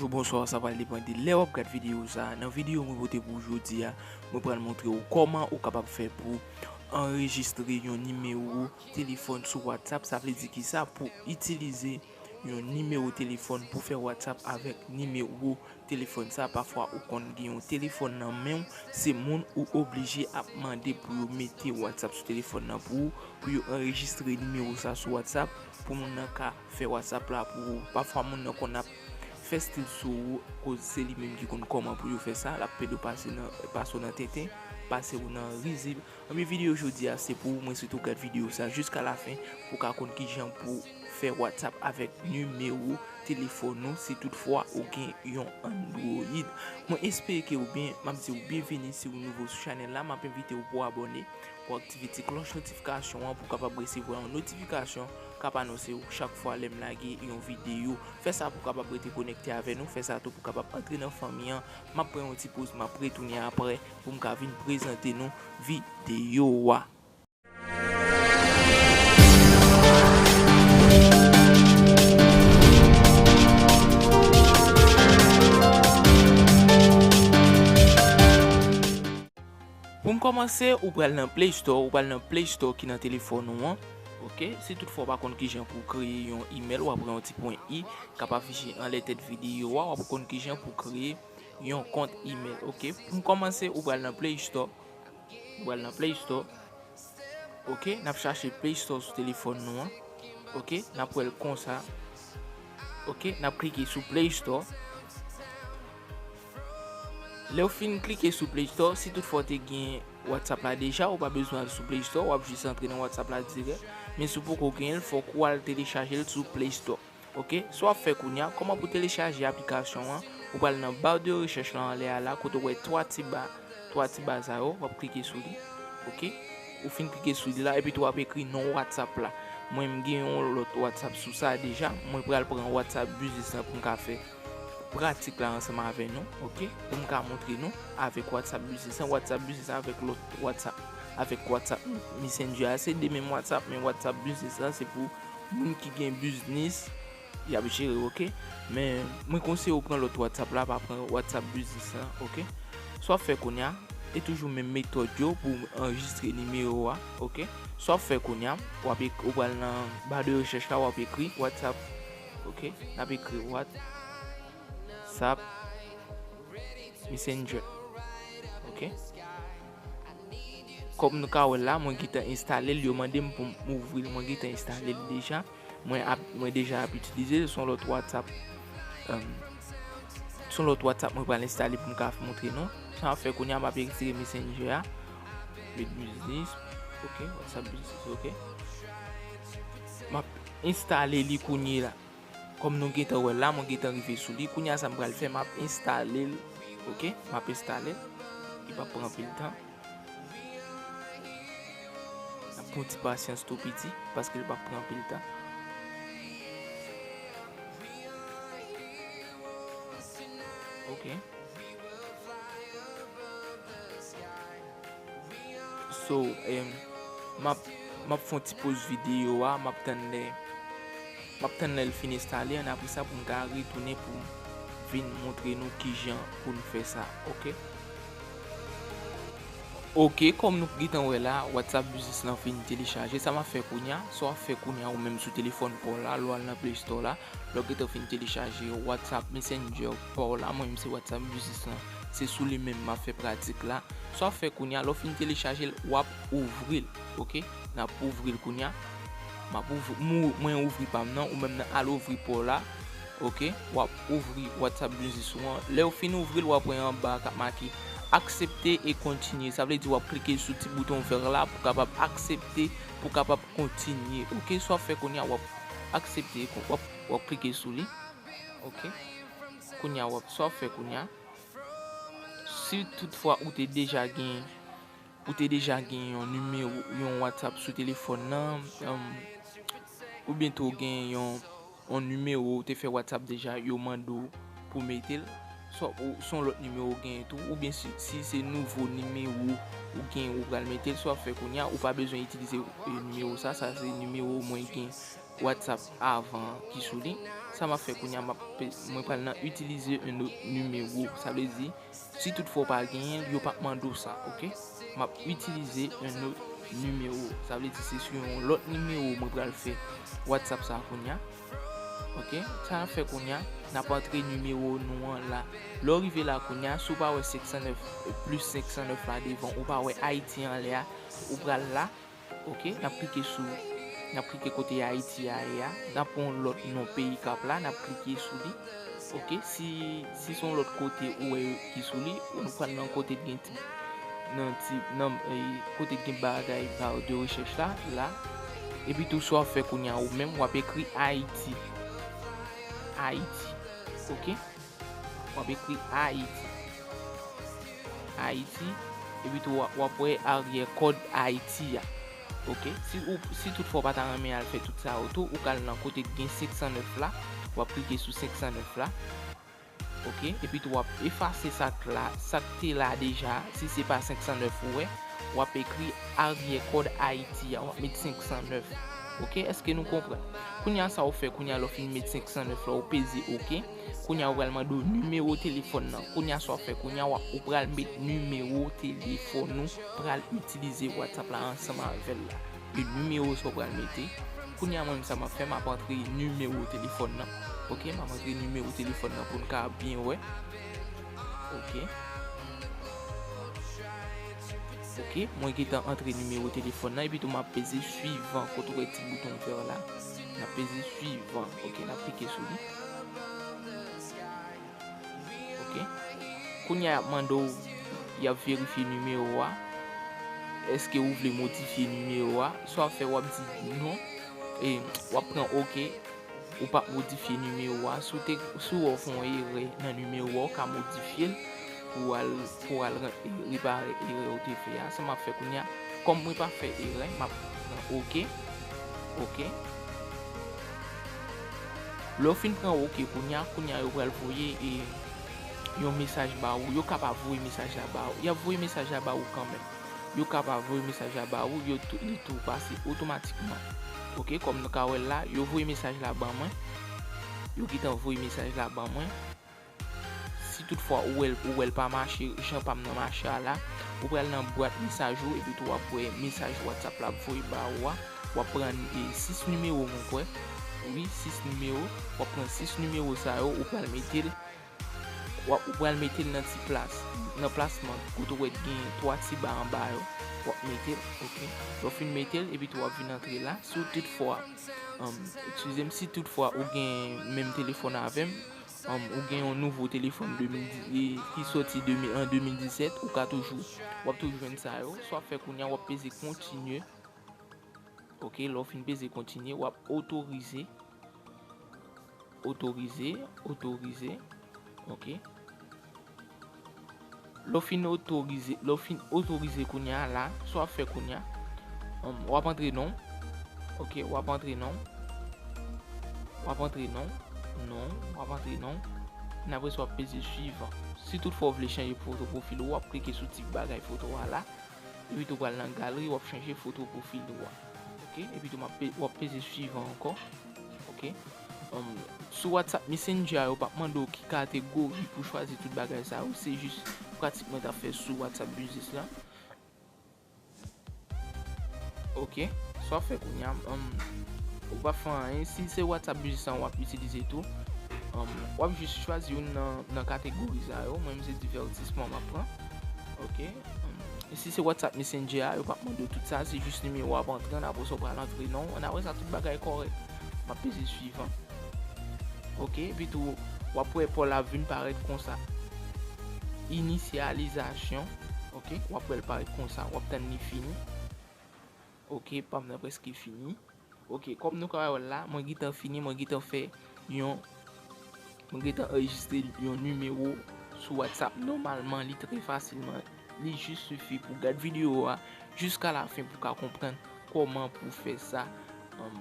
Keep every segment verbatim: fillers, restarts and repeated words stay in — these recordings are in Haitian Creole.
Bonjou, bonswa, sa pral depann de lè w ap gad videyo sa a. Nan videyo mwen pote pou w jodi a, mwen pral montre w kòman ou kapab fè pou anrejistre yon nimewo telefòn sou WhatsApp. Sa vle di ki sa? Pou itilize yon nimewo telefòn pou fè WhatsApp avèk nimewo telefòn sa. Pafwa ou konn gen yon telefòn nan men w, se moun ou oblije ap mande pou yo mete WhatsApp sou telefòn nan pou ou, pou yo anrejistre nimewo sa sou WhatsApp, pou moun nan ka fè WhatsApp la pou ou. Pafwa moun nan konn ap fè stil sou ou, koz se li menm ki konn kòman pou yo fè sa, l ap pede pase nan, pase w nan tenten, pase w nan rizib. Anben videyo jodi a se pou ou, mwen swete w gad videyo sa jiska lafen pou w ka konn kijan pou fè WhatsApp avèk nimewo telefòn ou si toutfwa ou gen yon Android. Mwen espere ke w byen, m ap di w byenveni si w nouvo sou chanèl la, m ap envite w pou w abòne, pou w aktive ti klòch notifikasyon an pou w kapab resevwa yon notifikasyon k ap anonse w chak fwa lè m lage yon videyo. Fè sa pou w kapab rete konekte avè nou, fè sa tou pou w kapab antre nan fanmi an. M ap pran yon ti poz, m ap retounen apre pou m ka vin prezante nou videyo a. Pou n kòmanse, ou pral nan Play Store, ou pral nan Play Store ki nan telefòn ou an. Oke, si toutfwa w pa konn kijan pou w kreye yon email, w ap pran yon ti pwen i k ap afiche anlè tèt videyo a, w ap konn kijan pou w kreye yon kont email. Oke, pou n kòmanse, ou pral nan Play Store. Ou pral nan Play Store. Oke, n ap chache Play Store sou telefòn nou an. Oke, n ap wè l konsa. Oke, n ap klike sou Play Store. Lè w fin klike sou Play Store, si toutfwa w te gen WhatsApp la deja, ou pa bezwen al sou Play Store, w ap jis antre nan WhatsApp la dirèk. Men si w poko genyen l, fòk ou al telechaje l sou Play Store. Oke, sa w ap fè kounye a, kòman pou telechaje aplikasyon an, ou pral nan ba de rechèch la anlè a la, kote w wè twa ti ba, twa ti ba sa yo, w ap klike sou li. Oke, ou fin klike sou li la, epi tou w ap ekri non WhatsApp la. Mwen, m gen yon lòt WhatsApp sou sa deja, mwen pral pran WhatsApp Business lan pou m ka fè pratik la ansanm avè nou, oke? Pou m ka montre nou avèk WhatsApp Business lan, WhatsApp Business lan avèk lòt WhatsApp, avèk WhatsApp Messenger a, se de menm WhatsApp, men WhatsApp Business lan se pou moun ki gen biznis, y ap jere, oke? Men mwen konseye w pran lòt WhatsApp la, pa pran WhatsApp Business lan, oke? Sa w ap fè kounye a, e toujou menm metòd yo pou anrejistre nimewo a, oke? Sa w ap fè kounye a, w ap ek-, ou pral nan ba de rechèch la, w ap ekri WhatsApp, oke? N ap ekri WhatsApp Messenger, oke? Kòm nou ka wè la, mwen gentan enstale l, yo mande m pou m ouvri l, mwen gentan enstale l deja. Mwen ap, mwen deja ap itilize l, se yon lòt WhatsApp. Em, se yon lòt WhatsApp mwen pral enstale pou m ka montre nou. Sa m ap fè kounye a, m ap retire Messenger a. Met Business. Oke, WhatsApp Business, oke. M ap enstale li kounye la. Kòm nou gentan wè la, mwen gentan rive sou li. Kounye a, sa m pral fè, m ap enstale l. Oke, m ap enstale l. Li p ap pran anpil tan. N ap pran yon ti pasyans tou piti, paske li p ap pran anpil tan. Oke. So, em, m ap, m ap fè yon ti poz videyo a, m ap tann lè, m ap tann lè l fin enstale, ann apre sa pou m ka retounen pou m vin montre nou kijan pou n fè sa, oke? Oke, kòm nou gentan wè la, WhatsApp Business lan fin telechaje. Sa m ap fè kounye a, sa w ap fè kounye a ou menm sou telefòn pa w la, lè w al nan Play Store la, lè w gentan fin telechaje WhatsApp Messenger pa w la, mwen menm se WhatsApp Business lan, se sou li menm m ap fè pratik la. Sa w ap fè kounye a, lè w fin telechaje l, w ap ouvri l, oke? N ap ouvri l kounye a. M ap ouvri, mou-, mwen ouvri pa m nan, ou menm nan al ouvri pa w la, oke? W ap ouvri WhatsApp Business ou an. Lè w fin ouvri l, w ap wè anba a k ap make aksepte e kontinye. Sa vle di w ap klike sou ti bouton vè la pou w kapab aksepte, pou w kapab kontinye, oke? Sa w ap fè kounye a, w ap aksepte, w ap, w ap klike sou li, oke? Kounye a, w ap, sa w ap fè kounye a, si toutfwa ou te deja gen, ou te deja gen yon nimewo, yon WhatsApp sou telefòn nan, em, oubyen tou w gen yon, yon nimewo ou te fè WhatsApp deja, yo mande w pou mete l, swa ou, se yon lòt nimewo w genyen tou, oubyen si, si se nouvo nimewo ou genyen ou pral mete l, sa w ap fè kounye a, ou pa bezwen itilize, e, nimewo sa, sa se nimewo mwen gen WhatsApp avan ki sou li. Sa m ap fè kounye a, m ap pe-, mwen pral nan itilize yon lòt nimewo. Sa vle di, si toutfwa w pa genyen l, yo p ap mande w sa, oke? M ap itilize yon lòt nimewo. Sa vle di, se sou yon lòt nimewo mwen pral fè WhatsApp sa kounye a. Oke? Sa n ap fè kounye a, n ap antre nimewo nou an la. Lè w rive la kounye a, si w pa wè senk san nèf, plis senk san nèf la devan, ou pa wè Ayiti anlè a, ou pral la. Oke, n ap klike sou, n ap klike kote Ayiti a ye a, n ap pran yon lòt non peyi k ap la, n ap klike sou li. Oke, si, si se yon lòt kote ou wè ki sou li, ou pral nan kote gen ti, nan ti, nan, eh, kote gen bagay bar de rechèch la, la. Epi tou sa w ap fè kounye a ou menm, w ap ekri Ayiti. Ayiti. Oke? W ap ekri Ayiti. Ayiti. Epi tou w ap, w ap wè aryè kòd Ayiti a. Oke? Si ou, si toutfwa w pa ta renmen al fè tout sa yo tou, ou ka al nan kote k gen senk san nèf la. W ap klike sou senk san nèf la. Oke? Epi tou w ap efase sa k la, sa k te la deja. Si se pa senk san nèf ou wè, w ap ekri aryè kòd Ayiti a. W ap met senk san nèf. Oke? Èske nou konprann? Kounye a sa w fè, kounye a lè w fin met senk san nèf la, ou peze oke. Kounye a yo pral mande w nimewo telefòn nan. Kounye a sa w ap fè, kounye a w ap, ou pral met nimewo telefòn ou pral itilize WhatsApp la ansanm avè l la. E nimewo sa w pral mete. Kounye a mwen menm sa m ap fè, m ap antre nimewo telefòn nan. Oke, m ap antre nimewo telefòn nan pou n ka byen wè. Oke. Oke, mwen gentan antre nimewo telefòn nan, epi tou m ap peze suivan, kote w wè ti bouton vè la. N ap peze suivan. Oke, n ap klike sou li. Oke. Kounye a y ap mande w, y ap verifye nimewo a. Èske ou vle modifye nimewo a? Sa w ap fè, w ap di non. E w ap pran oke. Ou p ap modifye nimewo a. Si w te, si w wè w fè yon erè nan nimewo a, w ka modifye l pou w al, pou w al re-, repare erè ou te fè a. Sa m ap fè kounye a, kòm mwen pa fè erè, m ap pran oke. Oke. Lè w fin pran oke kounye a, kounye a yo pral voye, e, yon mesaj ba ou. Yo ka pa voye mesaj la ba ou. Y ap voye mesaj la ba ou kanmenm. Yo ka pa voye mesaj la ba ou, yo tou, li tou pase otomatikman. Oke, kòm nou ka wè l la, yo voye mesaj la ban mwen. Yo gentan voye mesaj la ban mwen. Si toutfwa ou wè l, ou wè l pa mache, jan pa m nan mache a la, ou pral nan bwat mesaj ou, epi tou w ap wè mesaj WhatsApp la ap voye ba ou a. W ap pran, e, sis nimewo, mwen kwè. Wi, sis nimewo. W ap pran sis nimewo sa yo, ou pral mete l. W ap, ou pral mete l nan ti plas, nan plasman, kote w wè gen twa ti ba anba yo. W ap mete l, oke. Lè w fin mete l, epi tou w ap vin antre la. Si w toutfwa, um, eskize m, si toutfwa ou gen menm telefòn avè m, um, ou gen yon nouvo telefòn de mil dix, e, ki soti de mil, an de mil disèt, ou ka toujou, w ap toujou jwenn sa yo. Sa w ap fè kounye a, w ap peze kontinye. Oke, lè w fin peze kontinye, w ap otorize. Otorize, otorize. Oke. Lè w fin otorize, lè w fin otorize kounye a la, sa w ap fè kounye a, um, w ap antre non. Oke, w ap antre non. W ap antre non. Non, w ap antre non. N apre sa w ap peze suivan. Si toutfwa w vle chanje foto pwofil ou, w ap klike sou ti bagay foto a la. Epi tou pral nan galri, w ap chanje foto pwofil ou a. Oke, epi tou m ap pe-, w ap peze suivan ankò. Oke. Um, sou WhatsApp Messenger a, yo p ap mande w ki kategori pou chwazi tout bagay sa yo. Se jis pratik mwen t ap fè sou WhatsApp Business la. Oke. Sa w ap fè kounye a, um, ou p ap fè anyen. Si se WhatsApp Business la w ap itilize tou, um, w ap jis chwazi youn nan, nan kategori sa yo. Mwen, m se divètisman m ap pran. Oke. Um, e si se WhatsApp Messenger a, yo p ap mande w tout sa, se jis nimewo w ap antre, ann apre sa w pral antre non w, ann apre sa tout bagay kòrèk. M ap peze suivan. Oke, epi tou, w ap wè pa w la vin parèt konsa. Inisyalizasyon. Oke, w ap wè l parèt konsa, w ap tann li fini. Oke, pa m nan prèske fini. Oke, kòm nou ka wè l la, mwen gentan fini, mwen gentan fè yon, mwen gentan anrejistre yon nimewo sou WhatsApp. Nòmalman, li trè fasilman. Li jis sifi pou gad videyo a jiska lafen pou w ka konprann kòman pou w fè sa. Um,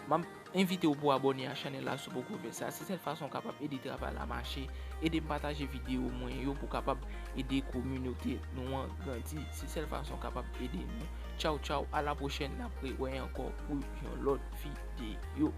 m ap, Envite w pou abòne a chanèl la si w poko fè sa. Se sèl fason w kapab ede travay la mache. Ede m pataje videyo mwen yo pou kapab ede kominote nou an grandi. Se sèl fason w kapab ede nou. Tchaw, tchaw, a la pwochèn, n ap rewè ankò pou yon lòt videyo.